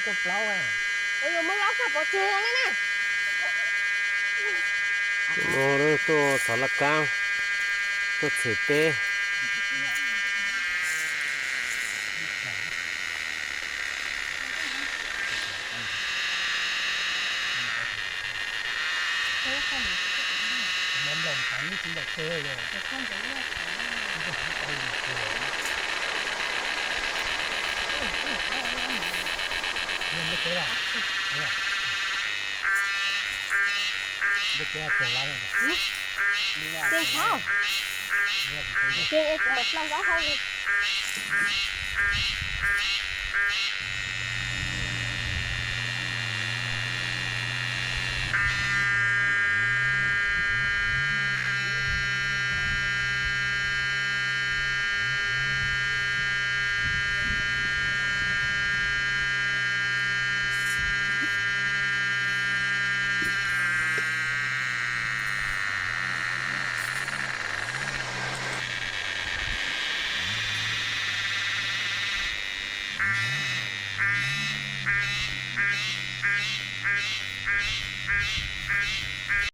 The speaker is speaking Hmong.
Tus plaub, yuav muab laub txog pov tseg li na. No tuaj txhom laj kab, tuaj txhem teb. Tsis txhob, tsis es kuv mam ploog zaub hau li.